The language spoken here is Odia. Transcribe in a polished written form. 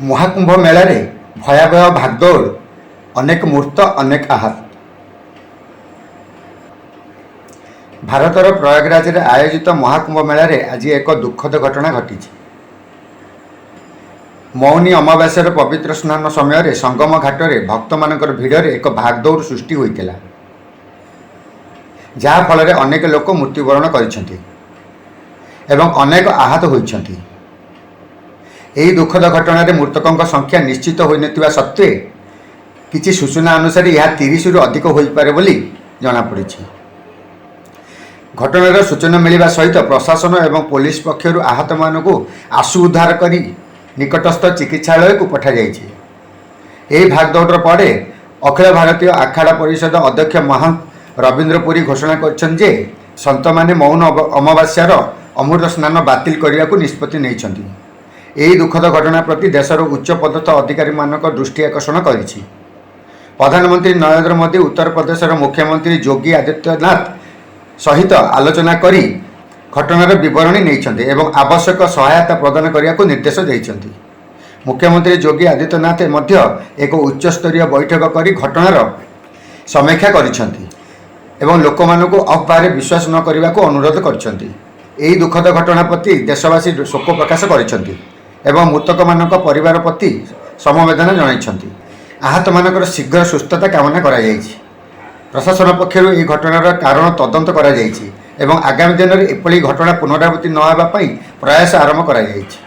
ମହାକୁମ୍ଭ ମେଳାରେ ଭୟାବହ ଭାଗଦୌଡ଼, ଅନେକ ମୃତ, ଅନେକ ଆହତ। ଭାରତର ପ୍ରୟାଗରାଜରେ ଆୟୋଜିତ ମହାକୁମ୍ଭ ମେଳାରେ ଆଜି ଏକ ଦୁଃଖଦ ଘଟଣା ଘଟିଛି। ମୌନି ଅମାବାସ୍ୟାର ପବିତ୍ର ସ୍ନାନ ସମୟରେ ସଙ୍ଗମ ଘାଟରେ ଭକ୍ତମାନଙ୍କର ଭିଡ଼ରେ ଏକ ଭାଗଦୌଡ଼ ସୃଷ୍ଟି ହୋଇଥିଲା, ଯାହା ଫଳରେ ଅନେକ ଲୋକ ମୃତ୍ୟୁବରଣ କରିଛନ୍ତି ଏବଂ ଅନେକ ଆହତ ହୋଇଛନ୍ତି। ଏହି ଦୁଃଖଦ ଘଟଣାରେ ମୃତକଙ୍କ ସଂଖ୍ୟା ନିଶ୍ଚିତ ହୋଇନଥିବା ସତ୍ତ୍ୱେ କିଛି ସୂଚନା ଅନୁସାରେ ଏହା 30ରୁ ଅଧିକ ହୋଇପାରେ ବୋଲି ଜଣାପଡ଼ିଛି। ଘଟଣାର ସୂଚନା ମିଳିବା ସହିତ ପ୍ରଶାସନ ଏବଂ ପୋଲିସ ପକ୍ଷରୁ ଆହତମାନଙ୍କୁ ଆଶୁ ଉଦ୍ଧାର କରି ନିକଟସ୍ଥ ଚିକିତ୍ସାଳୟକୁ ପଠାଯାଇଛି। ଏହି ଭାଗଦୌଡ଼ର ପରେ ଅଖିଳ ଭାରତୀୟ ଆଖାଡ଼ା ପରିଷଦ ଅଧ୍ୟକ୍ଷ ମହନ୍ତ ରବୀନ୍ଦ୍ର ପୁରୀ ଘୋଷଣା କରିଛନ୍ତି ଯେ ସନ୍ଥମାନେ ମୌନ ଅମାବାସ୍ୟାର ଅମୃତ ସ୍ନାନ ବାତିଲ କରିବାକୁ ନିଷ୍ପତ୍ତି ନେଇଛନ୍ତି। ଏହି ଦୁଃଖଦ ଘଟଣା ପ୍ରତି ଦେଶର ଉଚ୍ଚ ପଦସ୍ଥ ଅଧିକାରୀମାନଙ୍କ ଦୃଷ୍ଟି ଆକର୍ଷଣ କରିଛି। ପ୍ରଧାନମନ୍ତ୍ରୀ ନରେନ୍ଦ୍ର ମୋଦି ଉତ୍ତରପ୍ରଦେଶର ମୁଖ୍ୟମନ୍ତ୍ରୀ ଯୋଗୀ ଆଦିତ୍ୟନାଥ ସହିତ ଆଲୋଚନା କରି ଘଟଣାର ବିବରଣୀ ନେଇଛନ୍ତି ଏବଂ ଆବଶ୍ୟକ ସହାୟତା ପ୍ରଦାନ କରିବାକୁ ନିର୍ଦ୍ଦେଶ ଦେଇଛନ୍ତି। ମୁଖ୍ୟମନ୍ତ୍ରୀ ଯୋଗୀ ଆଦିତ୍ୟନାଥ ମଧ୍ୟ ଏକ ଉଚ୍ଚସ୍ତରୀୟ ବୈଠକ କରି ଘଟଣାର ସମୀକ୍ଷା କରିଛନ୍ତି ଏବଂ ଲୋକମାନଙ୍କୁ ଅଫବାରେ ବିଶ୍ୱାସ ନ କରିବାକୁ ଅନୁରୋଧ କରିଛନ୍ତି। ଏହି ଦୁଃଖଦ ଘଟଣା ପ୍ରତି ଦେଶବାସୀ ଶୋକ ପ୍ରକାଶ କରିଛନ୍ତି ଏବଂ ମୃତକମାନଙ୍କ ପରିବାର ପ୍ରତି ସମବେଦନା ଜଣାଇଛନ୍ତି। ଆହତମାନଙ୍କର ଶୀଘ୍ର ସୁସ୍ଥତା କାମନା କରାଯାଇଛି। ପ୍ରଶାସନ ପକ୍ଷରୁ ଏହି ଘଟଣାର କାରଣ ତଦନ୍ତ କରାଯାଇଛି ଏବଂ ଆଗାମୀ ଦିନରେ ଏପରି ଘଟଣା ପୁନରାବୃତ୍ତି ନ ହେବା ପାଇଁ ପ୍ରୟାସ ଆରମ୍ଭ କରାଯାଇଛି।